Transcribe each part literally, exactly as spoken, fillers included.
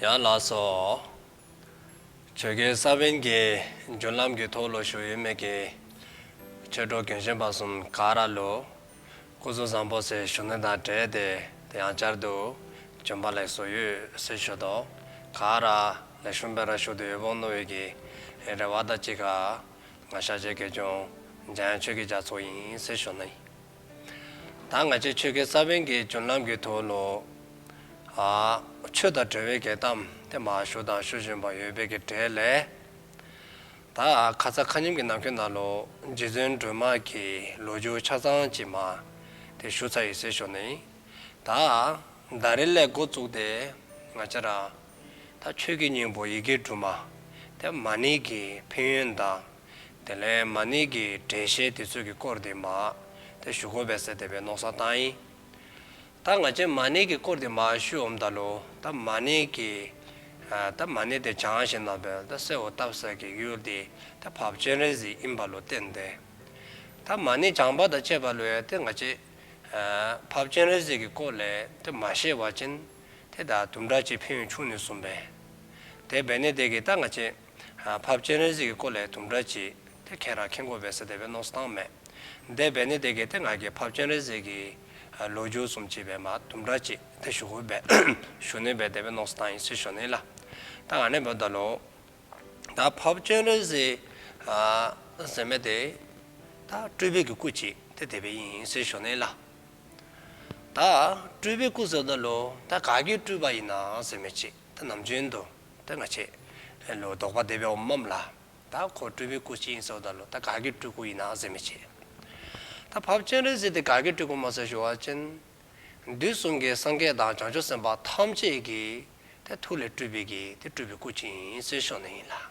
ཡ་ལགས་སོ། ཆོས་ཀྱི་ས་བོན་གྱི་རྒྱུན་ལམ་གྱི་ཐོག་ལུ་བཞུགས་ཡོད་མི་གི་ཆོས་གྲོགས་རྒན་གཞོན་བར་གསུམ་ག་ར་ལུ་སྐུ་གཟུགས་བཟང་པོ་ཟེར་ཞུ་ནི་དང་འབྲེལ་ཏེ་དེ་ཡང་བསྐྱར་དུ་བྱོན་པ་ལེགས་སོ་ཡོད་ཟེར་ཞུ་དོ། ག་ར་ལེགས་ཤོམ་སྦེ་ར་བཞུགས་ཏེ་ཡོདཔ་འོང་མནོ་བའི་གི་རེ་བ་དང་གཅིག་ཁར་ང་ཤཱཀྱའི་དགེ་སློང་འཇམ་དབྱངས་ཆོས་ཀྱི་རྒྱ་མཚོ་ཨིན་ཟེར་ཞུ་ནི། ད་ང་བཅས་ཆོས་ཀྱི་ས་བོན་གྱི་རྒྱུན་ལམ་གྱི་ཐོག་ལུ་ཨ་ཆོས་དང་འབྲེལ་བའི་གི་གཏམ་དེ་མར་ཞུ་དང་ཞུ་བཞིན་པ་ཡོད་པའི་གི་གྲས་ལས། ད་ཁ་ཙ་ཁ་ཉིནམ་གི་ནམ་འཁོད་ནང་ལུ་རྗེ་བཙུན་སྒྲོལ་མ་གི་ལོ་རྒྱུས་ཆ་ཚང་ཅིག་མར་དེ་ཞུ་ཚར་ཡི་ཟེར་ཞུ་ནི། ད་ད་རིས་ལས་འགོ་བཙུགས་ཏེ་ང་བཅས་ར་ད་ཆོས་ཀྱི་སྙིང་པོ་ཡི་གེ་དྲུག་མ་དེ་མ་ཎི་གི་ཕན་ཡོན་དང་དེ་ལས་མ་ཎི་གི་འགྲེལ་བཤད་དེ་ཚུ་གི་སྐོར་དེ་མར་དེ་ཞུ་དགོ་པས་ཟེར་དེ་སྦེ་མནོ་བསམ་བཏང་ཡི། ད་ང་བཅས་མ་ཎི་གི་སྐོར་དེ་མར་ཞུ་འོངམ་ད་ལུ་ད་མ་ཎི་གི་ཨ་ད་མ་ཎི་དེ་བགྱང་ཞིནམ་ལས་ད་གསོལཝ་བཏབ་ས་གི་ཡུལ་དེ་ད་འཕགས་པ་སྤྱན་རས་གཟིགས་ཨིནམ་ལུ་བརྟེན་ཏེ། ད་མ་ཎི་བགྱང་པ་དང་བཅས་པ་ལུ་ཡང་དེ་ང་བཅས་ཨ་འཕགས་པ་སྤྱན་རས་གཟིགས་ཀྱི་སྐོར་ལས་དེ་མ་ཤེས་པ་ཅིན་དེ་ད་དུམ་གྲ་ཅིག་ཕན་ཡོན་ཆུང་ནི་བཟུམ་སྦེ། དེ་འབད་ནི་དེ་གིས་ད་ང་བཅས་ཨ་འཕགས་པ་སྤྱན་རས་གཟིགས་ཀྱི་སྐོར་ལས་དུམ་གྲ་ཅིག་དེ་མཁྱེན་ར་མཁྱེན་དགོ་པས་ཟེར་དེ་སྦེ་མནོ་བསམ་བཏངམ་མས། དེ་འབད་ནི་དེ་གིས་དེ་ང་གིས་འཕགས་པ་སྤྱན་རས་གཟིགས་ཀྱི་ཨ་ལོ་རྒྱུས་བཟུམ་ཅིག་སྦེ་མར་དུམ་གྲ་ཅིག་དེ་ཞུ་དགོ་པས་ཞུ་ནི་སྦེ་དེ་སྦེ་མནོ་བསམ་བཏང་ཡི་ཟེར་ཞུ་ནི་ལགས། ད་ཨ་ནི་འབདཝ་ད་ལུ་ད་འཕགས་པ་སྤྱན་རས་གཟིགས་ཨ་ཟེར་མི་དེ་ད་སྤྲུལ་པའི་གི་སྐུ་ཅིག་དེ་དེ་སྦེ་ཨིན་ཟེར་ཞུ་ནི་ལགས། ད་སྤྲུལ་པའི་སྐུ་ཟེརཝ་ད་ལུ་ད་ག་གི་སྤྲུལ་པ་ཨིན་ན་ཟེར་མི་ཅིག་ད་ནམ་རྒྱུན་དུ་ད་ང་བཅས་ལུ་དོགས་པ་དེ་སྦེ་འོངམ་མས་ལགས། ད་ཁོ་སྤྲུལ་པའི་སྐུ་ཅིག་ཨིན་ཟེརཝ་ད་ལུ་ད་ག་གི་སྤྲུལ་སྐུ་ཨིན་ན་ཟེར་མི་ཅིག། ད་འཕགས་པ་སྤྱན་རས་གཟིགས་དེ་ག་གི་སྤྲུལ་སྐུ་སྨོ་ཟེར་ཞུ་བ་ཅིན་དུས་གསུམ་གྱི་སངས་རྒྱས་དང་བྱང་ཆུབ་སེམས་དཔའ་ཐམས་ཅད་ཀྱི་དེ་ཐུགས་ལས་སྤྲུལ་པའི་གི་དེ་སྤྲུལ་པའི་སྐུ་ཅིག་ཨིན་ཟེར་ཞུ་ནི་ཨིན་ལགས།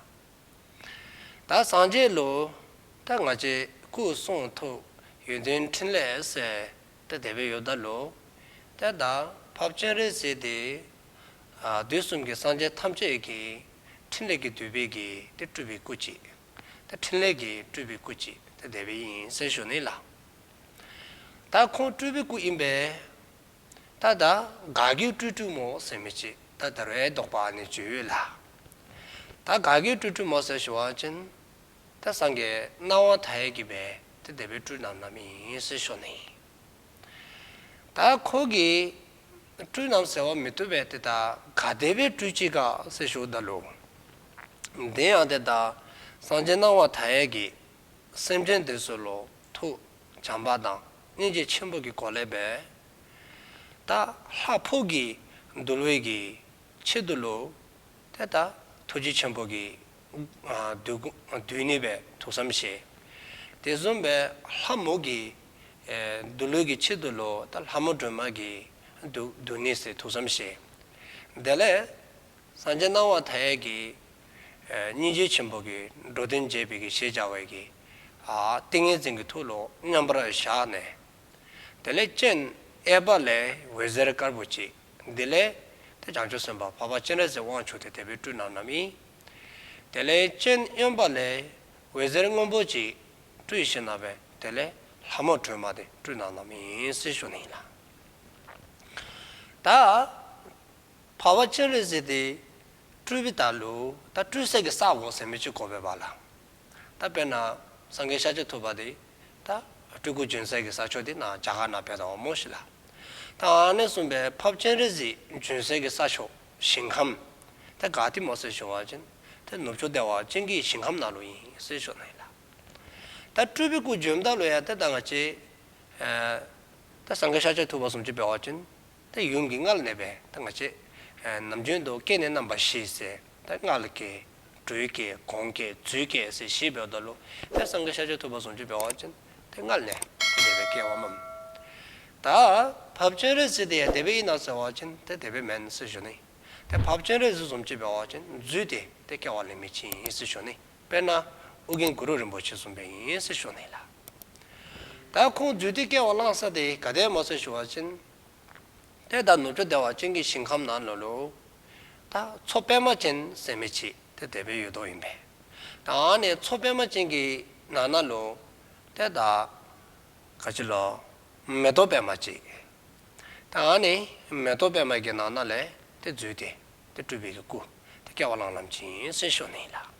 ད་སངས་རྒྱས་ལུ་ད་ང་བཅས་སྐུ་གསུང་ཐུགས་ཡོན་ཏན་ཕྲིན་ལས་ཟེར་ད་དེ་སྦེ་ཡོདཔ་ད་ལུ་ད་ད་འཕགས་པ་སྤྱན་རས་གཟིགས་དེ་ཨ་དུས་གསུམ་གྱི་སངས་རྒྱས་ཐམས་ཅད་ཀྱི་ཕྲིན་ལས་ཀྱིས་བསྡུས་པའི་གི་དེ་སྤྲུལ་པའི་སྐུ་ཅིག། ད་ཕྲིན་ལས་ཀྱིས་སྤྲུལ་པའི་སྐུ་ཅིག་དེ་དེ་སྦེ་ཨིན་ཟེར་ཞུ་ནི་ལགས། ད་ཁོང་སྤྲུལ་པའི་སྐུ་ཨིན་པས། ད་ད་ག་གིས་སྤྲུལ་སྤྲུལ་སྨོ་ཟེར་མི་ཅིག་ད་ད་རུང་དོགས་པ་ཨ་ནི་ཅིག་ཡོད་ལགས། ད་ག་གིས་སྤྲུལ་སྤྲུལ་སྨོ་ཟེར་ཞུ་བ་ཅིན་ད་སངས་རྒྱས་སྣང་བ་མཐའ་ཡས་ཀྱིས་སྦེ་དེ་དེ་སྦེ་སྤྲུལ་གནང་གནངམ་ཨིན་ཟེར་ཞུ་ནི། ད་ཁོ་གིས་སྤྲུལ་གནངམ་ཟེར་བ་མི་བཏུབ་པས། དེ་ད་ག་དེ་སྦེ་སྤྲུལ་ཅི་ག་ཟེར་ཞུཝ་ད་ལུ། དེ་ཡང་དེ་ད་སངས་རྒྱས་སྣང་བ་མཐའ་ཡས་ཀྱིས་སེམས་ཅན་དེ་ཚུ་ལུ་ཐུགས་བྱམས་པ་དང་སྙིང་རྗེ་ཆེན་པོ་གི་སྒོ་ལས་སྦེ་ད་ལྷ་ཕོ་གི་འདུལ་བའི་གི་ཆེད་དུ་ལུ་དེ་ད་ཐུགས་རྗེ་ཆེན་པོ་གིས་ཨ་འདུལ་འདུལ་ནི་སྦེ་ཐུགས་བསམ་བཞེས། དེ་བཟུམ་སྦེ་ལྷ་མོ་གི་ཨེ་འདུལ་བའི་གི་ཆེད་དུ་ལུ་ད་ལྷ་མོ་སྒྲོལ་མ་གིས་འདུལ་འདུལ་ནི་ཟེར་ཐུགས་བསམ་བཞེས། དེ་ལས་སངས་རྒྱས་སྣང་བ་མཐའ་ཡས་ཀྱིས་ཨེ་སྙིང་རྗེ་ཆེན་པོ་གིས་འགྲོ་དོན་མཛད་པའི་གི་ཞེས་བྱ་བའི་གི་ཨ་ཏིང་ངེ་འཛིན་གྱི་ཐུགས་ལུ་མཉམ་པར་བཞག་ནས། དེ་ལས་སྤྱན་གཡས་པ་ལས་འོད་ཟེར་དཀར་པོ་ཅིག། དེ་ལས་ཏེ་བྱང་ཆུབ་སེམས་དཔའ་འཕགས་པ་སྤྱན་རས་གཟིགས་དབང་ཕྱུག་དེ་དེ་སྦེ་སྤྲུལ་གནང་གནངམ་ཨིན། དེ་ལས་སྤྱན་གཡོན་པ་ལས་འོད་ཟེར་སྔོན་པོ་ཅིག་སྤྲུལ་ཞིནམ་ལས་དེ་ལས་ལྷ་མོ་སྒྲོལ་མ་དེ་སྤྲུལ་གནང་གནངམ་ཨིན་ཟེར་ཞུ་ནི་ཨིན་ལགས། ད་འཕགས་པ་སྤྱན་རས་གཟིགས་དེ་སྤྲུལ་པའི་ད་ལུ་ད་སྤྲུལ་ས་གི་ས་གོ་ཟེར་མི་ཅིག་དགོ་པས་པ་ལགས། ད་དཔེར་ན་སངས་རྒྱས་ཤཱཀྱ་ཐུབ་པ་དེ་ད་སྤྲུལ་སྐུ་བྱོན་ས་གི་ས་ཕྱོགས་དེ་ནཱ་རྒྱ་གར་ནང་འབད་དོ་སྨོ་ཤིག་ལགས། ད་ཨ་ནི་བཟུམ་སྦེ་འཕགས་པ་སྤྱན་རས་གཟིགས་བྱོན་ས་གི་ས་ཕྱོགས་ཞིང་ཁམས་དེ་ག་ཏེ་སྨོ་ཟེར་ཞུ་བ་ཅིན་དེ་ནུབ་ཕྱོགས་བདེ་བ་ཅན་གྱི་ཞིང་ཁམས་ནང་ལུ་ཨིན་ཟེར་ཞུ་ནི་ཨིན་ལགས། ད་སྤྲུལ་པའི་སྐུ་བྱོནམ་ད་ལུ་ཡང་དེ་ད་ང་བཅས་ཨེ་ད་སངས་རྒྱས་ཤཱཀྱ་ཐུབ་པ་བཟུམ་ཅིག་འབད་བ་ཅིན་ད་ཡུམ་གྱི་མངལ་ནས་སྦེ་ད་ང་བཅས་ཨེ་ནམ་རྒྱུན་དུ་སྐྱེ་གནས་རྣམ་པ་བཞི་ཟེར་ད་མངལ་སྐྱེས་སྦྲུལ་སྐྱེས་སྒོང་སྐྱེས་རྫུས་སྐྱེས་ཟེར་བཞི་འབདཝ་ད་ལུ་ད་སངས་རྒྱས་ཤཱཀྱ་ཐུབ་པ་བཟུམ་ཅིག་འབད་བ་ཅིན་ད་མངལ་ནས་དེ་སྦེ་སྐྱེ་བ་མས། ད་འཕགས་པ་སྤྱན་རས་གཟིགས་དེ་ཡང་དེ་སྦེ་ཨིན་ན་ཟེར་བ་ཅིན་ད་དེ་སྦེ་མེན་ཟེར་ཞུ་ནི། ད་འཕགས་པ་སྤྱན་རས་གཟིགས་བཟུམ་ཅིག་འབད་བ་ཅིན་རྫུས་ཏེ་ད་སྐྱེ་བ་ལེན་མི་ཅིག་ཨིན་ཟེར་ཞུ་ནི། དཔེར་ན་ཨོ་རྒྱན་གུ་རུ་རིན་པོ་ཆེ་བཟུམ་སྦེ་ཨིན་ཟེར་ཞུ་ནི་ལགས། ད་ཁོང་རྫུས་ཏེ་སྐྱེ་བ་བླངས་ས་དེ་ག་ཏེ་སྨོ་ཟེར་ཞུ་བ་ཅིན་ཏེ་ད་ནུབ་ཕྱོགས་བདེ་བ་ཅན་གྱི་ཞིང་ཁམས་ནང་ལུ་ལུ་ད་མཚོ་པདྨ་ཅན་ཟེར་མི་ཅིག་ཏེ་དེ་སྦེ་ཡོད་དོ་ཨིན་པས། ད་ཨ་ནི་མཚོ་པདྨ་ཅན་གྱི་ནང་ན་ལུ་ཏེ་ད་ག་ཅི་ལོ་མེ་ཏོག་པདྨ་ཅིག། ད་ཨ་ནི་མེ་ཏོག་པདྨ་གི་ནང་ན་ལས་ཏེ་རྫུས་ཏེ་ ཏེ་སྤྲུལ་པའི་གི་སྐུ་ཏེ་སྐྱེ་བ་བླངས་ལམ་ཅིག་ཨིན་ཟེར་ཞུ་ནི་ལགས།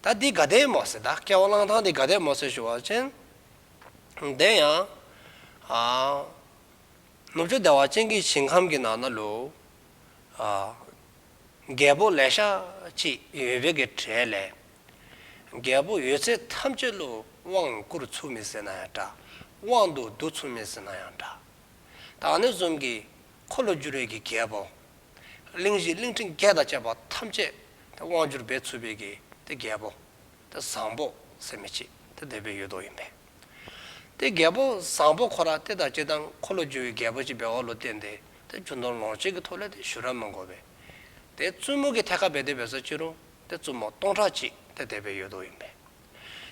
ད་འདི་ག་དེ་སྨོ་ཟེར་ད་སྐྱེ་བ་བླངས་ཐངས་འདི་ག་དེ་སྨོ་ཟེར་ཞུ་བ་ཅིན། དེ་ཡང་ཨ་ནུབ་ཕྱོགས་བདེ་བ་ཅན་གྱི་ཞིང་ཁམས་ཀྱི་ནང་ན་ལུ་ཨ་རྒྱལ་པོ་ལེ་ཤ་ཅིག་ཡོད་པའི་གི་གྲས་ལས་རྒྱལ་པོ་ཡོད་ཚད་ཐམས་ཅད་ལུ་དབང་བསྐུར་ཚུགས་མི་ཟེར་ན་ཡང་འདྲ། དབང་དུ་བསྡུ་ཚུགས་མི་ཟེར་ན་ཡང་འདྲ། ད་ཨ་ནི་བཟུམ་གྱི་འཁོར་ལོ་བསྒྱུར་བའི་གི་རྒྱལ་པོ། གླིང་བཞི་གླིང་ཕྲན་བརྒྱད་དང་བཅས་པ་ཐམས་ཅད་ཏེ་དབང་བསྒྱུར་འབད་ཚུགས་པའི་གི་ཏེ་རྒྱལ་པོ་ཏེ་བཟང་པོ་ཟེར་མི་ཅིག་ཏེ་དེ་སྦེ་ཡོད་དོ་ཨིན་པས། ཏེ་རྒྱལ་པོ་བཟང་པོ་ཁོ་ར་ཏེ་ད་སྤྱིར་བཏང་འཁོར་ལོ་བསྒྱུར་བའི་རྒྱལ་པོ་ཅིག་འབདཝ་ལུ་བརྟེན་ཏེ་ཏེ་རྒྱུ་ནོར་ལོངས་སྤྱོད་ཀྱི་ཐོག་ལས་ཏེ་ཞུ་ར་མི་དགོ་པས། ཏེ་བཙུན་མོ་གི་ཐད་ཁར་འབད་དེ་འབད་ས་ཅིག་རུང་ཏེ་བཙུན་མོ་སྟོང་ཕྲག་གཅིག་ཏེ་དེ་སྦེ་ཡོད་དོ་ཨིན་པས།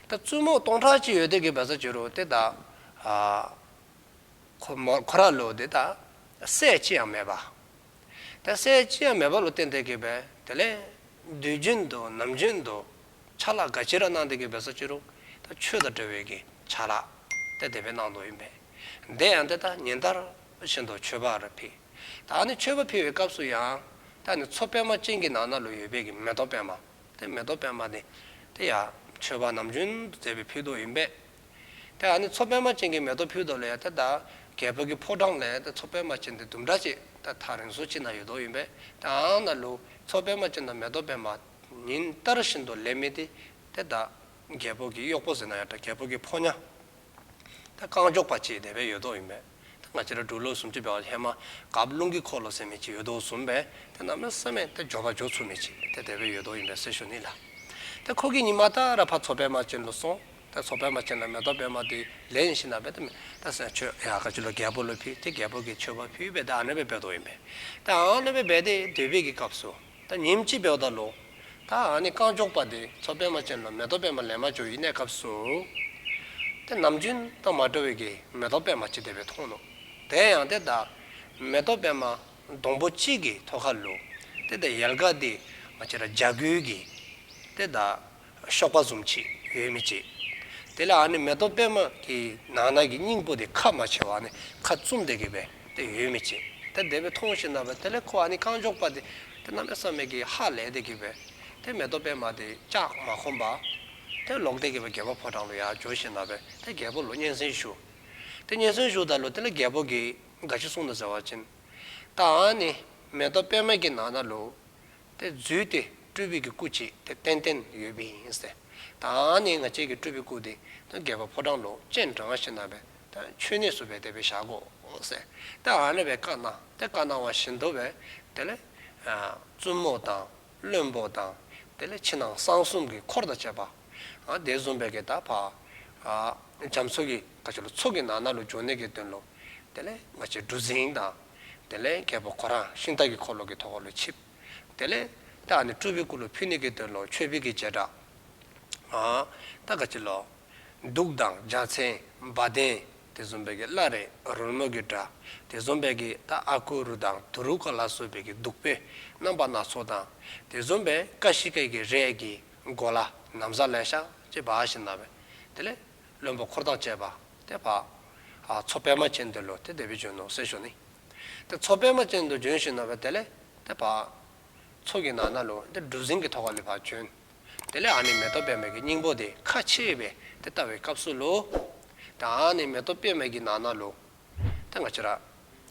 ད་བཙུན་མོ་སྟོང་ཕྲག་གཅིག་ཡོད་དེ་གི་འབད་ས་ཅིག་རུང་ཏེ་ད་ཨ་ཁོ་མོ་ཁོ་ར་ལུ་ཏེ་ད་སྲས་ཅིག་ཡང་མེད་པ། ད་སྲས་ཅིག་ཡང་མེད་པ་ལུ་བརྟེན་ཏེ་གི་སྦེ་དེ་ལས་དུས་རྒྱུན་དུ་ནམ་རྒྱུན་དུ་ཕྱག་ལཱ་ག་ཅི་ར་གནང་སྟེ་གི་འབད་ས་ཅིག་རུང་ད་ཆོས་དང་འབྲེལ་བའི་གི་ཕྱག་ལཱ་ཏེ་དེ་སྦེ་གནང་དོ་ཨིན་པས། དེ་ཡང་ཏེ་ད་ཉིན་ལྟར་བཞིན་དུ་མཆོད་པ་ར་ཕུལ། ད་ཨ་ནི་མཆོད་པ་ཕུལ་བའི་སྐབས་སུ་ཡང་ད་ཨ་ནི་མཚོ་པདྨ་ཅན་གྱི་ནང་ན་ལུ་ཡོད་པའི་གི་མེ་ཏོག་པདྨ། ཏེ་མེ་ཏོག་པདྨ་འདི་ཏེ་ཡང་མཆོད་པ་ནམ་རྒྱུན་དུ་མཛད་པའི་ཕུལ་དོ་ཨིན་པས། ཏེ་ཨ་ནི་མཚོ་པདྨ་ཅན་གྱི་མེ་ཏོག་ཕུལ་དོ་ལས་ཡང་ཏེ་ད་རྒྱལ་པོ་གི་ཕོ་བྲང་ལས་ཏེ་མཚོ་པདྨ་ཅན་འདི་དུམ་གྲ་ཅིག་ད་ཐག་རིང་སུ་ཅིག་ན་ཡོད་དོ་ཨིན་པས། ཏེ་ཨ་ནཱ་ལུ་མཚོ་པདྨ་ཅན་དང་མེ་ཏོག་པདྨ་ཉིན་ལྟར་བཞིན་དུ་ལེན་མི་འདི་ཏེ་ད་རྒྱལ་པོ་གི་གཡོག་པོ་ཟེར་ན་ཡང་འདྲ། རྒྱལ་པོ་གི་ཕོ་ཉ་ད་རྐང་མགྱོགས་པ་ཅིག་དེ་སྦེ་ཡོད་དོ་ཨིན་པས། ད་ང་བཅས་ར་འབྲུག་ལུ་བཟུམ་ཅིག་འབད་བ་ཧེ་མ་གབ་ལུང་གི་འཁོར་ལོ་ཟེར་མི་ཅིག་ཡོད་དོ་བཟུམ་སྦེ་ཏེ་གནམ་མེད་ས་མེད་ཏེ་མགྱོགས་པ་འགྱོ་ཚུགས་མི་ཅིག་ཏེ་དེ་སྦེ་ཡོད་དོ་ཨིན་པས་ཟེར་ཞུ་ནི་ལགས། ཏེ་ཁོ་གིས་ཉི་མ་ལྟར་ཕར་མཚོ་པདྨ་ཅན་ལུ་སོང་། ཏེ་མཚོ་པདྨ་ཅན་ལས་མེ་ཏོག་པདྨ་འདི་ལེན་ཞིནམ་ལས་ཏེ་ད་ས་ཆོས་ཡ་ག་ཅི་ལོ་རྒྱལ་པོ་ལུ་ཕུལ། ཏེ་རྒྱལ་པོ་གིས་མཆོད་པ་ཕུལ་སྦེ་ད་ཨ་ནེ་སྦེ་འབད་དོ་ཨིན་པས། ད་ཨ་ནེ་སྦེ་འབད་དེ་སྡོད་པའི་གི་སྐབས་སུ་ད་ཉིནམ་ཅིག་འབདཝ་ད་ལུ་ད་ཨ་ནི་རྐང་མགྱོགས་པ་འདི་མཚོ་པདྨ་ཅན་ལུ་མེ་ཏོག་པདྨ་ལེན་པར་འགྱོ་ཡི་གནས་སྐབས་སུ་ཏེ་ནམ་རྒྱུན་དང་མ་འདྲ་བའི་གི་མེ་ཏོག་པདྨ་ཅིག་དེ་སྦེ་མཐོང་ནུག། དེ་ཡང་ཏེ་ད་མེ་ཏོག་པདྨ་སྡོང་པོ་གཅིག་གི་ཐོག་ཁ་ལུ་ཏེ་ད་ཡལ་ག་འདི་ང་བཅས་ར་བྱ་རྒོད་ཀྱི་ཏེ་ད་གཤོག་པ་བཟུམ་ཅིག་ཡོད་མི་ཅིག། དེ་ལས་ཨ་ནི་མེ་ཏོག་པདྨ་གི་ནང་ན་གི་སྙིང་པོ་འདི་ཁ་མ་ཕྱེ་བར་ཨ་ནི་ཁ་བཙུམས་ཏེ་གི་སྦེ་ཏེ་ཡོད་མི་ཅིག། ཏེ་དེ་སྦེ་མཐོང་ཞིནམ་ལས་དེ་ལས་ཁོ་ཨ་ནི་རྐང་མགྱོགས་པ་འདི་ཏེ་གནམ་མེད་ས་མེད་ཀྱི་ཧ་ལས་ཏེ་གི་སྦེ་ཏེ་མེ་ཏོག་པདྨ་འདི་བཅག་མ་ཁོམ་པར་ཏེ་ལོག་སྟེ་གི་སྦེ་རྒྱལ་པོ་ཕོ་བྲང་ལུ་ཡར་འགྱོ་ཞིནམ་ལས་ཏེ་རྒྱལ་པོ་ལུ་སྙན་སེང་ཞུ། ཏེ་སྙན་སེང་ཞུཝ་ད་ལུ་དེ་ལས་རྒྱལ་པོ་གིས་ག་ཅི་གསུངས་ནུག་ཟེར་བ་ཅིན། ད་ཨ་ནི་མེ་ཏོག་པདྨ་གི་ནང་ན་ལུ་ཏེ་རྫུས་ཏེ་སྤྲུལ་པའི་གི་སྐུ་ཅིག་ཏེ་ཏན་ཏན་ཡོདཔ་ཨིན་ཟེར། ད་ཨ་ནི་ང་བཅས་ཀྱི་སྤྲུལ་པའི་སྐུ་འདི་ད་རྒྱལ་པོ་ཕོ་བྲང་ལུ་སྤྱན་དྲངས་ཞིནམ་ལས་ད་མཆོད་གནས་སུ་སྦེ་དེ་སྦེ་བཞག་དགོ་ཟེར། ད་ཨ་ནེ་སྦེ་བཀའ་གནང་། ཏེ་བཀའ་གནང་བ་བཞིན་དུ་སྦེ་དེ་ལས་ཨ་བཙུན་མོ་དང་བློན་པོ་དང་དེ་ལས་ཕྱི་ནང་གསང་གསུམ་གྱི་འཁོར་དང་བཅས་པ་ཨ་དེ་བཟུམ་སྦེ་གི་ད་ཕར་ཨ་རྒྱ་མཚོ་གི་ག་ཅི་ལོ་མཚོ་གི་ནང་ན་ལུ་འགྱོ་ནི་གི་དོན་ལུ་དེ་ལས་ང་བཅས་གྲུ་གཟིངས་དང་དེ་ལས་རྒྱལ་པོ་ཁོ་ར་ཤིང་རྟ་གི་འཁོར་ལོ་གི་ཐོག་ལུ་ཆིབས། དེ་ལས་ད་ཨ་ནི་སྤྲུལ་པའི་སྐུ་ལུ་ཕུལ་ནི་གི་དོན་ལུ་མཆོད་པའི་གི་བྱེ་བྲག་ཨ་ད་ག་ཅི་ལོ་གདུགས་དང་རྒྱ་ཚན་བ་དན་དེ་བཟུམ་སྦེ་གི་བླ་རེ་རོལ་མོ་གི་སྒྲ། དེ་བཟུམ་སྦེ་གི་ད་ཨ་ཀུ་རུ་དང་དུ་རུ་ཀ་ལ་སོགས་པའི་གི་བདུག་སྤོས་རྣམ་པ་སྣ་ཚོགས་དང་དེ་བཟུམ་སྦེ་ཀ་ཤི་ཀ་གི་རས་ཀྱི་གོ་ལ་ན་བཟའ་ལེ་ཤ་ཅིག་འབག་ཞིནམ་ལས་དེ་ལས་བློན་པོ་འཁོར་དང་བཅས་པ་ཏེ་ཕར་ཨ་མཚོ་པདྨ་ཅན་དེ་ལུ་ཏེ་དེ་སྦེ་བྱོན་ནུག་ཟེར་ཞུ་ནི། ཏེ་མཚོ་པདྨ་ཅན་དུ་བྱོན་ཞིནམ་ལས་དེ་ལས་ཏེ་ཕར་མཚོ་གི་ནང་ན་ལུ་ཏེ་གྲུ་གཟིངས་ཀྱི་ཐོག་ལས་ཕར་བྱོན། དེ་ལས་ཨ་ནི་མེ་ཏོག་པདྨ་གི་སྙིང་པོ་དེ་ཁ་ཕྱེ་སྦེ་ཏེ་བལྟ་བའི་སྐབས་སུ་ལུ་ད་ཨ་ནི་མེ་ཏོག་པདྨ་གི་ནང་ན་ལུ་ད་ང་བཅས་ར་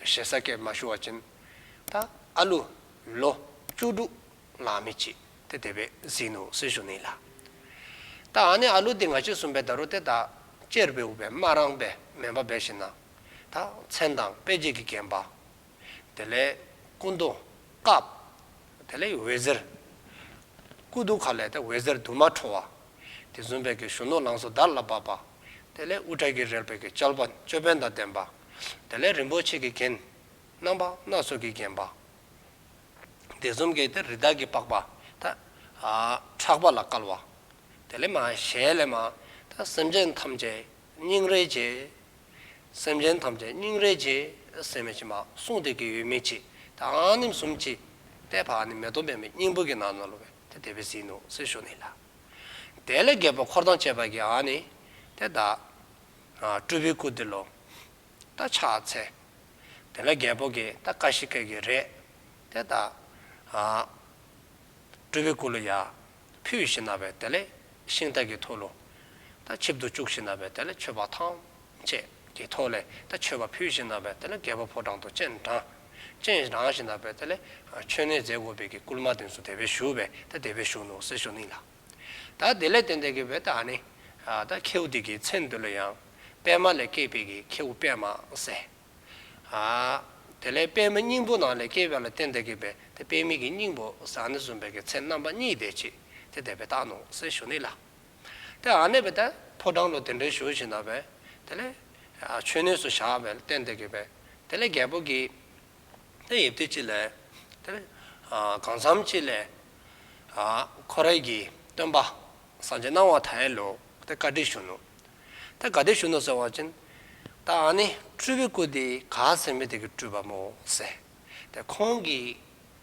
ཞེ་ས་བཀོད་མ་ཞུ་བ་ཅིན་ད་ཨ་ལུ་ལོ་བཅུ་དྲུག་ལང་མི་ཅིག་ཏེ་དེ་སྦེ་གཟིགས་ནུག་ཟེར་ཞུ་ནི་ལགས། ད་ཨ་ནི་ཨ་ལུ་འདི་ང་བཅས་བཟུམ་སྦེ་ད་རུང་ཏེ་ད་གཅེར་བུ་སྦེ་མ་རངས་པར་མེན་པར་འབད་ཞིནམ་ལས་ད་མཚོན་དང་དཔེ་བྱད་ཀྱིས་བརྒྱན་པ། དེ་ལས་སྐུ་མདོག་དཀརཔོ། དེ་ལས་འོད་ཟེར། སྐུ་གདུང་ཁ་ལས་ཏེ་འོད་ཟེར་དུ་མ་འཕྲོ་བ། དེ་བཟུམ་སྦེ་གི་གཞོན་ནུ་ལང་ཚོ་དར་ལ་བབས་པ། དེ་ལས་དབུ་སྐྲ་གི་རལ་པ་གི་ཅོད་པན་ཅོད་པན་དང་ལྡན་པ། དེ་ལས་རིན་པོ་ཆེ་གིས་བརྒྱན། རྣམ་པ་སྣ་ཚོགས་ཀྱིས་བརྒྱན་པ། དེ་བཟུམ་གྱི་ཏེ་རི་དྭགས་ཀྱི་པགས་པ་ད་ཨ་ཕྲག་པ་ལ་བཀལ་བ། དེ་ལས་མར་ཞལ་ལས་མར་ད་སེམས་ཅན་ཐམས་ཅད་སྙིང་རེ་རྗེ། སེམས་ཅན་ཐམས་ཅད་སྙིང་རེ་རྗེ་ཟེར་མི་ཅིག་མར་གསུངས་ཏེ་གི་ཡོད་མི་ཅིག། ད་ཨ་ནེམ་བཟུམ་ཅིག་ཏེ་ཕར་ཨ་ནི་མེ་ཏོག་པདྨའི་སྙིང་པོ་གི་ནང་ན་ལུ་སྦེ་ཏེ་དེ་སྦེ་གཟིགས་ནུག་ཟེར་ཞུ་ནི་ལགས། དེ་ལས་རྒྱལ་པོ་འཁོར་དང་བཅས་པ་གིས་ཨ་ནི་ཏེ་ད་ཨ་སྤྲུལ་པའི་སྐུ་འདི་ལུ་ད་ཕྱག་འཚལ། དེ་ལས་རྒྱལ་པོ་གིས་ད་ཀ་ཤི་ཀ་གི་རས་ཏེ་ད་ ཨ་སྤྲུལ་པའི་སྐུ་ལུ་ཡར་ཕུལ་ཞིནམ་ལས་དེ་ལས་ཤིང་རྟ་གི་ཐོག་ལུ་ད་ཆིབས་རྟ་བཅུག་ཞིནམ་ལས་དེ་ལས་མཆོད་པ་ཐམས་ཅད་ཀྱི་ཐོག་ལས་ད་མཆོད་པ་ཕུལ་ཞིནམ་ལས་དེ་ལས་རྒྱལ་པོ་ཕོ་བྲང་དུ་སྤྱན་དྲངས། སྤྱན་དྲངས་ཞིནམ་ལས་དེ་ལས་མཆོད་གནས་མཛད་དགོ་པའི་གི་སྐུལ་མ་དེ་ཚུ་དེ་སྦེ་ཞུ་སྦེ་ད་དེ་སྦེ་ཞུ་ནུག་ཟེར་ཞུ་ནི་ལགས། ད་དེ་ལས་བརྟེན་ཏེ་གི་སྦེ་ད་ཨ་ནི་ཨ་ད་ཁྱེའུ་དེ་གི་མཚན་དེ་ལུ་ཡང་པདྨ་ལས་སྐྱེས་པའི་གི་ཁྱེའུ་པདྨ་ཟེར། ཨ་དེ་ལས་པདྨའི་སྙིང་པོ་ནང་ལས་སྐྱེས་པ་ལུ་བརྟེན་ཏེ་གི་སྦེ་ཏེ་པདྨའི་གི་སྙིང་པོ་ཟེར་ཨ་ནི་བཟུམ་སྦེ་གི་མཚན་རྣམ་པ་གཉིས་དེ་ཅིག་ཏེ་དེ་སྦེ་བཏགས་ནུག་ཟེར་ཞུ་ནི་ལགས། ཏེ་ཨ་ནི་སྦེ་ད་ཕོ་བྲང་ལུ་གདན་འདྲེན་ཞུ་ཞིནམ་ལས་དེ་ལས་ཨ་མཆོད་གནས་སུ་བཞག་པ་ལུ་བརྟེན་ཏེ་གི་སྦེ་དེ་ལས་རྒྱལ་པོ་གིས་ཏེ་ཡུདཔ་ཐེངས་ཅིག་ལས་དེ་ལས་ཨ་གང་འཚམས་ཅིག་ལས་ཨ་ཁོ་རའི་གི་སྟོན་པ་སངས་རྒྱས་སྣང་བ་མཐའ་ཡས་ལུ་ཏེ་བཀའ་འདྲི་ཞུ་ནུག། ཏེ་ག་དེ་ཞུ་ནུག་ཟེར་བ་ཅིན་ད་ཨ་ནི་སྤྲུལ་པའི་སྐུ་དེ་ག་ཟེར་མི་དེ་གི་སྤྲུལ་པ་སྨོ་ཟེར། ཏེ་ཁོང་གི་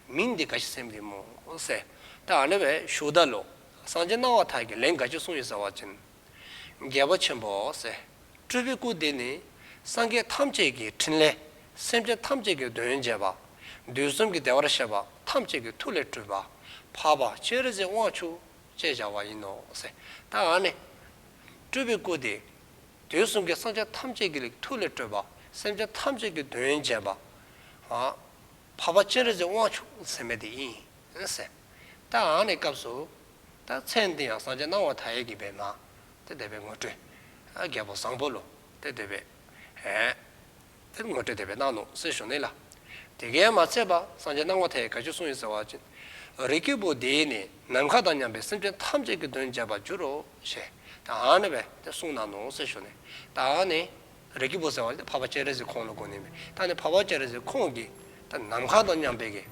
མིང་དེ་ག་ཅི་ཟེར་མི་དེ་སྨོ་ཟེར། ད་ཨ་ནི་སྦེ་ཞུཝ་ད་ལུ་སངས་རྒྱས་སྣང་བ་མཐའ་ཡས་ཀྱིས་ལན་ག་ཅི་གསུངས་ཡི་ཟེར་བ་ཅིན། རྒྱལ་པོ་ཆེན་པོ་ཟེར། སྤྲུལ་པའི་སྐུ་དེ་ནི་སངས་རྒྱས་ཐམས་ཅད་ཀྱི་ཕྲིན་ལས། སེམས་ཅན་ཐམས་ཅད་ཀྱི་དོན་བྱེད་པ། དུས་གསུམ་གྱི་བདེ་བར་གཤེགས་པ་ཐམས་ཅད་ཀྱི་ཐུགས་ལས་སྤྲུལ་པ། འཕགས་པ་སྤྱན་རས་གཟིགས་དབང་ཕྱུག་ཅེས་བྱ་བ་ཡིན་ནོ་ཟེར། ད་ཨ་ནི་སྤྲུལ་པའི་སྐུ་དེ་དུས་གསུམ་གྱི་སངས་རྒྱས་ཐམས་ཅད་ཀྱི་ཐུགས་ལས་སྤྲུལ་པ། སེམས་ཅན་ཐམས་ཅད་ཀྱི་དོན་བྱེད་པ། ཨ་འཕགས་པ་སྤྱན་རས་གཟིགས་དབང་ཕྱུག་ཟེར་མི་དེ་ཨིན་ཟེར། ད་ཨ་ནི་སྐབས་སུ་ད་མཚན་དེ་ཡང་སངས་རྒྱས་སྣང་བ་མཐའ་ཡས་ཀྱིས་སྦེ་མ་ཏེ་དེ་སྦེ་ངོ་སྤྲོད། ཨ་རྒྱལ་པོ་བཟང་པོ་ལུ་ཏེ་དེ་སྦེ་ཨེ་ཏེ་ངོ་སྤྲོད་དེ་སྦེ་གནང་ནུག་ཟེར་ཞུ་ནི་ལགས། དེ་གིས་མ་ཚད་པར་སངས་རྒྱས་སྣང་བ་མཐའ་ཡས་ག་ཅི་གསུངས་ཡི་ཟེར་བ་ཅིན། རིགས་ཀྱི་བུ་དེས་ནི་ནམ་མཁའ་དང་མཉམ་པའི་སེམས་ཅན་ཐམས་ཅད་ཀྱི་དོན་བྱེད་པར་འགྱུར་རོ་ཞེས་ད་ཨ་ནི་སྦེ་ཏེ་གསུངས་གནང་ནུག་ཟེར་ཞུ་ནི། ད་ཨ་ནི་རིགས་ཀྱི་བུ་ཟེར་བ་ཅིན་འཕགས་པ་སྤྱན་རས་གཟིགས་ཁོང་ལུ་གོ་ནི་མས། ད་ཨ་ནི་འཕགས་པ་སྤྱན་རས་གཟིགས་ཁོང་གིས་ད་ནམ་མཁའ་དང་མཉམ་པའི་གི་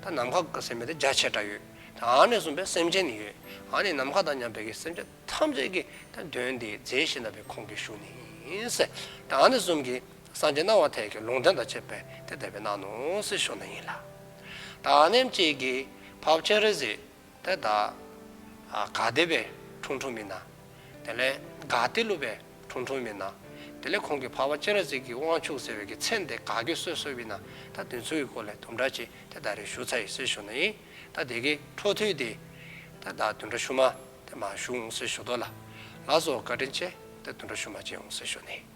ད་ནམ་མཁའ་གི་ཟེར་མི་དེ་རྒྱ་ཆེ་དྲགས་ཡོད། ད་ཨ་ནི་བཟུམ་སྦེ་སེམས་ཅན་ཡོད། ཨ་ནི་ནམ་མཁའ་དང་མཉམ་པའི་གི་སེམས་ཅན་ཐམས་ཅད་ཀྱི་ད་དོན་དེ་མཛད་ཞིནམ་ལས་ཁོང་གིས་ཞུ་ནི་ཨིན་ཟེར། ད་ཨ་ནི་བཟུམ་གྱི་སངས་རྒྱས་སྣང་བ་མཐའ་ཡས་ཀྱི་ལུང་བསྟན་དང་བཅས་པའི་ཏེ་དེ་སྦེ་གནང་ནུག་ཟེར་ཞུ་ནི་ཨིན་ལགས། ད་ཨ་ནེམ་ཅིག་གིས་འཕགས་པ་སྤྱན་རས་གཟིགས་ཏེ་ད་ཨ་ག་དེ་སྦེ་འཁྲུངས་འཁྲུངསམ་ཨིན་ན། དེ་ལས་ག་ཏེ་ལུ་སྦེ་འཁྲུངས་འཁྲུངསམ་ཨིན་ན། དེ་ལས་ཁོང་གིས་འཕགས་པ་སྤྱན་རས་གཟིགས་ཀྱི་དབང་ཕྱུག་ཟེར་བའི་གི་མཚན་དེ་ག་གིས་གསོལ་གསོལཝ་ཨིན་ན། ད་དེ་ཚུ་གི་སྐོར་ལས་དུམ་གྲ་ཅིག་ཏེ་ད་རེས་ཞུ་ཚར་ཡི་ཟེར་ཞུ་ནི་ཨིན། ད་དེ་གི་འཕྲོ་མཐུད་དེ་ཏེ་ད་དུམ་གྲ་ཤུལ་མ་ཏེ་མ་ཞུ་འོང་ཟེར་ཞུ་དོ་ལགས། ལགས་སོ། བཀའ་དྲིན་ཆེ། ཏེ་དུམ་གྲ་ཤུལ་མ་མཇལ་འོང་ཟེར་ཞུ་ནི།